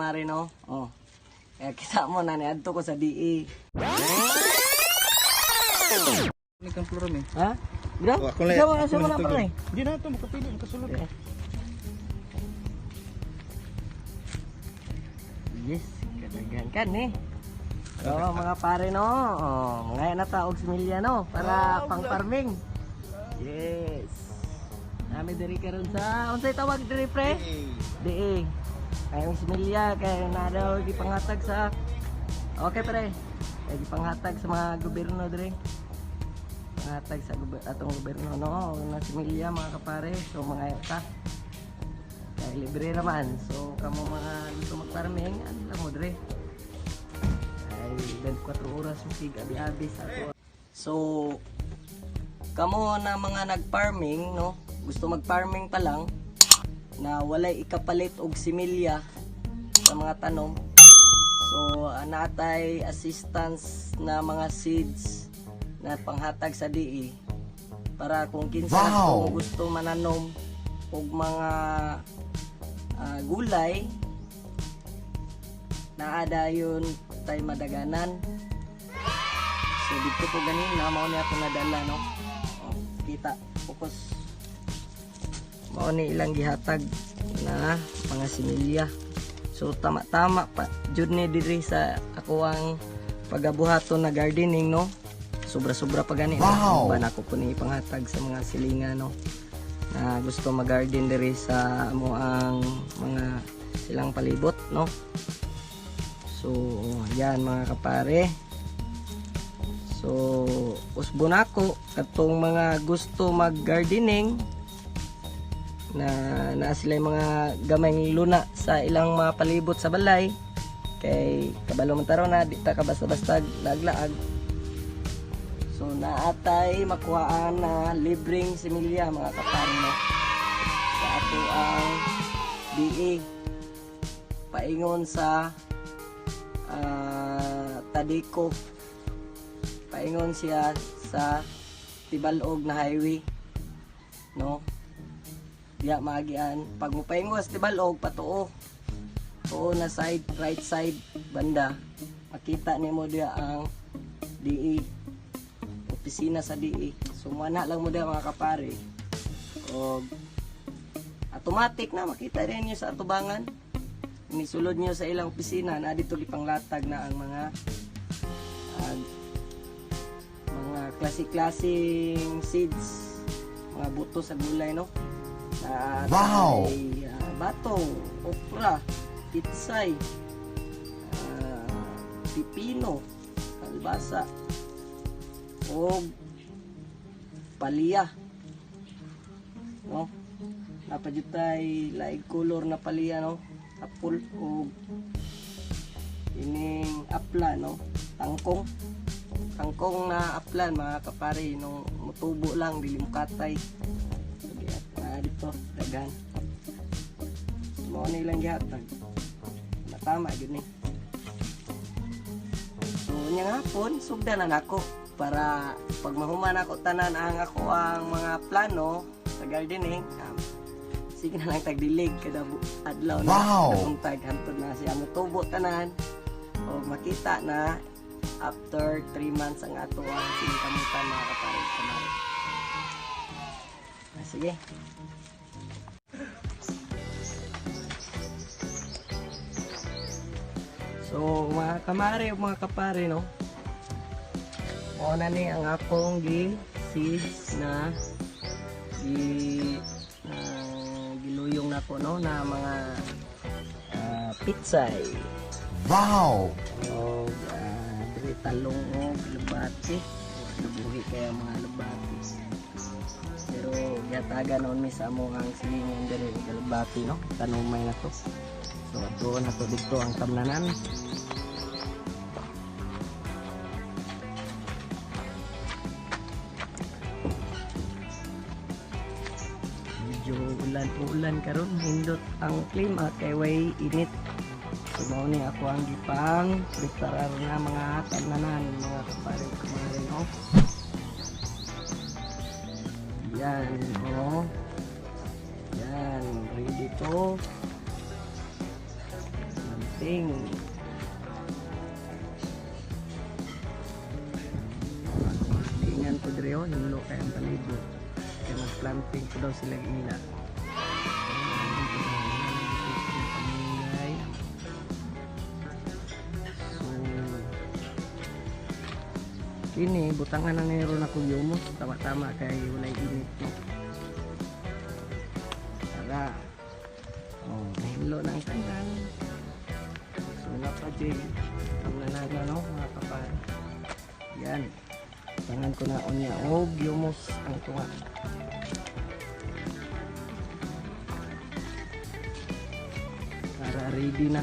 kamare, no. Oh. Kaya kita mo na niadto ko sa DE. Ni kang pluro mi. Ha? Bro? Oh, ako lang. Ikaw Ako asa mo lang na tugod. pare? Di na to makapili, makasulod. Okay. Yes, kadaghan kan eh. Oh, mga pare, no. Oh, mga na ta og similya, no, para pang farming. Yes. Nami diri karon sa unsay tawag diri, pre? DE. Kayong similya kay na daw gipanghatag sa. Okay, pre. Kay gipanghatag sa mga gobyerno diri. Panghatag sa atong gobyerno, no, na similya, mga kapare. So mga ta. Kay libre naman. So kamo mga gusto mag-farming, ano lang mo diri. Ay 24 oras mo sig abi-abi sa ato. So kamo na mga nag-farming, no, gusto mag-farming pa lang na walay ikapalit og similya sa mga tanom. So natay assistance na mga seeds na panghatag sa DE para kung kinsa kung gusto mananom og mga gulay, naa dayon tay madaganan. So dito po ganina mao ni ako nadala, no. Oh, kita, focus. Mao ni ilang gihatag na mga similya. So tama-tama pa jud ni diri sa ako ang pagabuhaton na gardening, no. Sobra-sobra pa gani. Wow. Ba nako po ni ipanghatag sa mga silingan, no, na gusto mag-garden diri sa amo ang mga silang palibot, no. So yan, mga kapare. So usbo nako katong mga gusto mag-gardening na naa sila yung mga gamayng luna sa ilang mga palibot sa balay kay kabalo man taro na di ta ka basta-basta laglaag. So naatay makuhaan na libreng similya, mga kapare, no, sa ato ang DE paingon sa Tadiko, paingon siya sa Tibalog na highway, no. Diya maagian pag mopaingon sa Tibalog patuo tuo na side, right side banda, makita nimo diya ang DE, opisina sa DE. So mana lang mo diya, mga kapare, og automatic na makita rin niyo sa atubangan. Nisulod niyo sa ilang opisina na dito gipanglatag na ang mga mga klase-klaseng seeds, mga buto sa gulay, no. Na Wow! Ay, bato, okra, pitsay, pipino, kalbasa, o palya. No? Napadyutay laig color na palya, no? Apple o ining apla, no? Tangkong. Kangkong na aplan, mga kapare, nung mutubo lang dili mukatay. So, na dito daghan. Mao ni ilang gihatag. Natama gyud ni. So nya nga hapon sugdan na nako para pag mahuman ako tanan ang ako ang mga plano sa gardening, sige na lang tagdilig kada adlaw na. Wow! Kada tag hantod na siya mutubo tanan o makita na after 3 months ang ato ang sinikamutan, mga kapare, kamare. Sige. So mga kamare o mga kapare, no. Mao na ni ang akong gi seeds na gi giluyong nako, no, na mga pitsay. Wow! O diri talong o lubati. Nabuhi kaya mga lubati. Pero gataga noon mi sa amo ang silingan diri og lubati, no. Tanumay na to. So ato na to dito ang tamnanan. Medyo ulan-ulan karon, hindot ang klima kay way init. So mao ni ako ang gipang preparar na mga tananan, mga kapare, kumare, no. Yan, oh. Yan, ready to. Planting. Tingnan ko dire oh, hinlo kay ang palibot. Kay mag-planting ko daw sila ila. Pamingay. So, kini butangan na nero na kong yumos, tama-tama kay walay init, no. Tara. Oh, nahinlo na ang tanan. So na pa jay ang nanana, no, mga kapare. Yan. Tangan ko na unya og yumos ang tunga. Para ready na.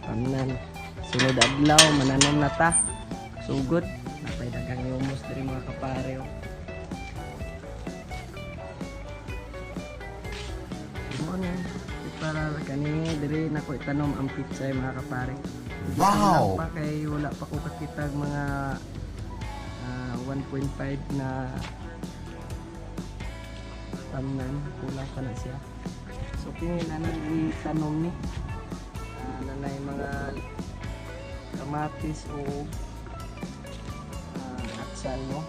Pamnan. Sunod adlaw mananom na ta. Sugod. Napay daghang yumos diri, mga kapare, oh. Mo na. Para kani diri na ko itanom ang pitsay, mga kapare. Wow! Pa kay wala pa ko kakita og mga 1.5 na tamnan, kulang pa na siya. So kini na nang itanom ni. Na na yung mga kamatis o atsal, no.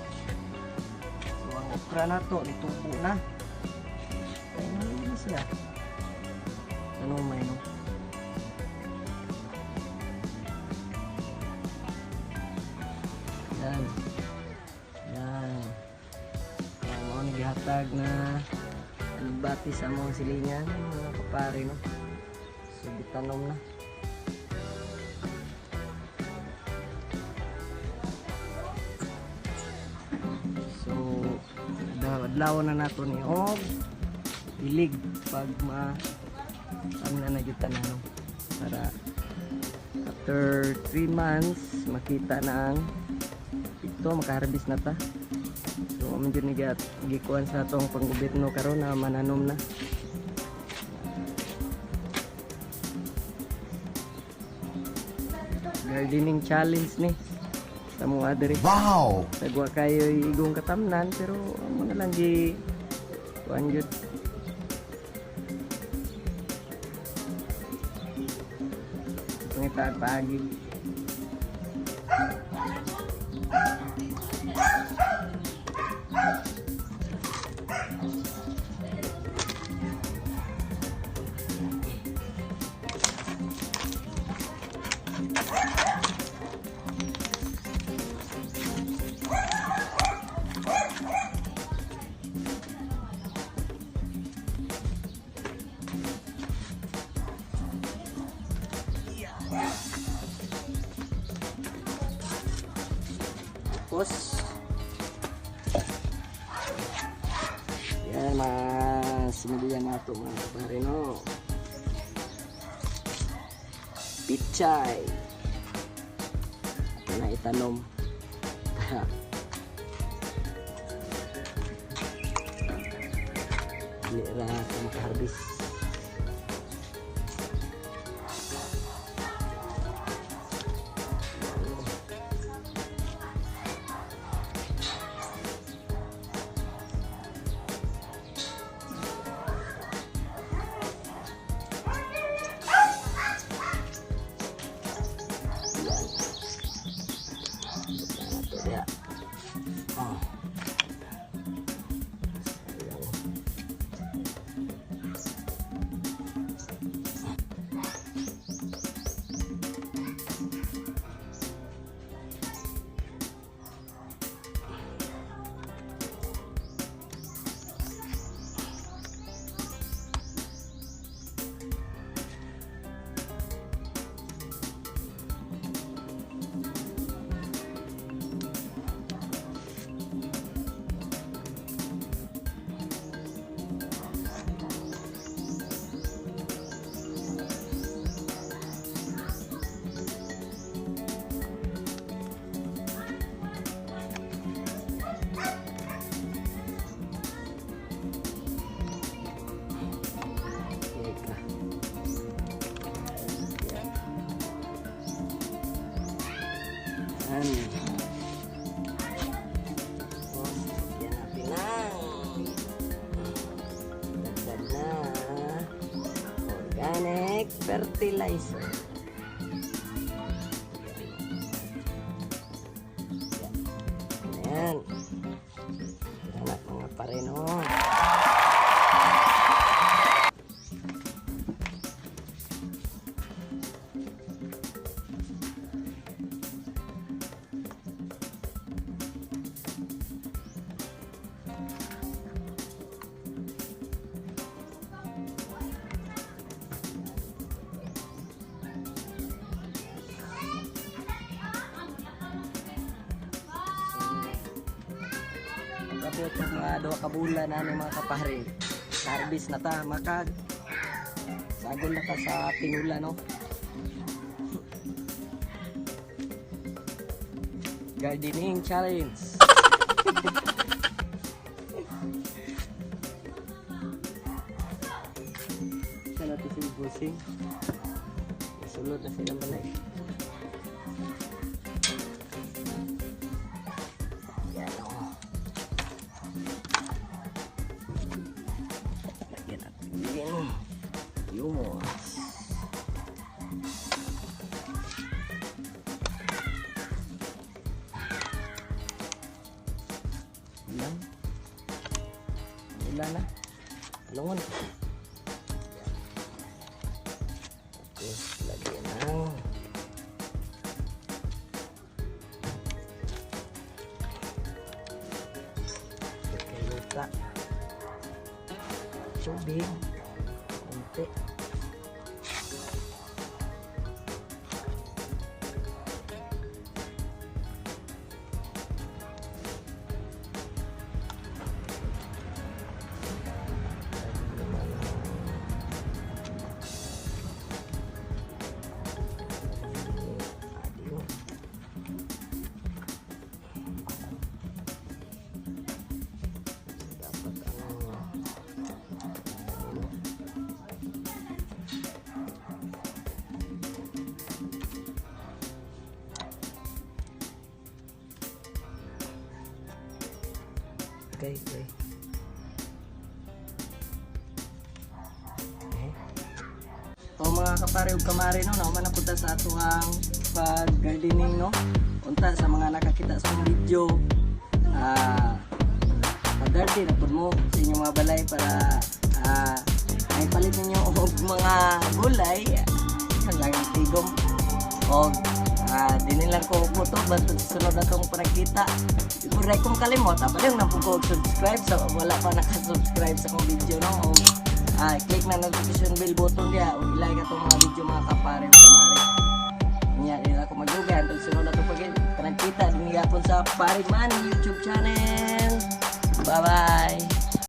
So ang okra na to nitubo na. Ay, na siya. Ano may no? Yan. Yan. Ang mga naghatag na alugbati sa mga silingan, mga kapare, no. So bitanom na. So adlaw na nato ni og ilig pag ma na na gyud tanan, no? Para after 3 months makita na ang ito, makaharvest na ta. So amo jud ni gikuan sa atong panggobyerno karon na mananom na. Gardening challenge ni sa mga diri. Wow! Tagwa kayo igong katamnan, pero amo na lang gi kuan jud. Pangita paagi. Tapos, yan, mas similian nato, mga kapare, no. Pichay. Ito na itanom. Tara. Dili ra ako makaharvest. Yan. Ito na ito. Oh. Sayang. Eka. Yan. Yan. Tapos, lagyan natin ng dagdag na organic Fertilizer. Ayan. Anak, mga pare, no. Pag-abot ng mga 2 ka bulan na ano, mga kapare. Harvest na ta, makag. Sagol na ta sa tinula, no? Gardening challenge. Sana to si Busing. Sulod na silang balay. Yan o. Lagyan natin yung humus. Ilan? Ilan na? Lungon. Tapos, lagyan ng luka. Tubig. Kunti. Adiyo. Dapat ang ano. Okay. Okay. So mga kapare ug kamare, no, nauman na punta sa atuang pag-gardening, no. Unta sa mga nakakita sa akong video, pag-garden na pud mo sa inyong mga balay para may palit ninyo og mga gulay hanggang tigom og dinin lang ko puto bantog sa sunod na tong panagkita. Kung kong kalimot, pa lang po ko subscribe sa wala pa naka-subscribe sa akong video, no, og click na notification bell button diya ug i-like atong mga video, mga kapare ug kamare. Nya, dili ako magdugay hantod sunod na itong panagkita din gihapon sa Pare Man YouTube channel. Bye bye.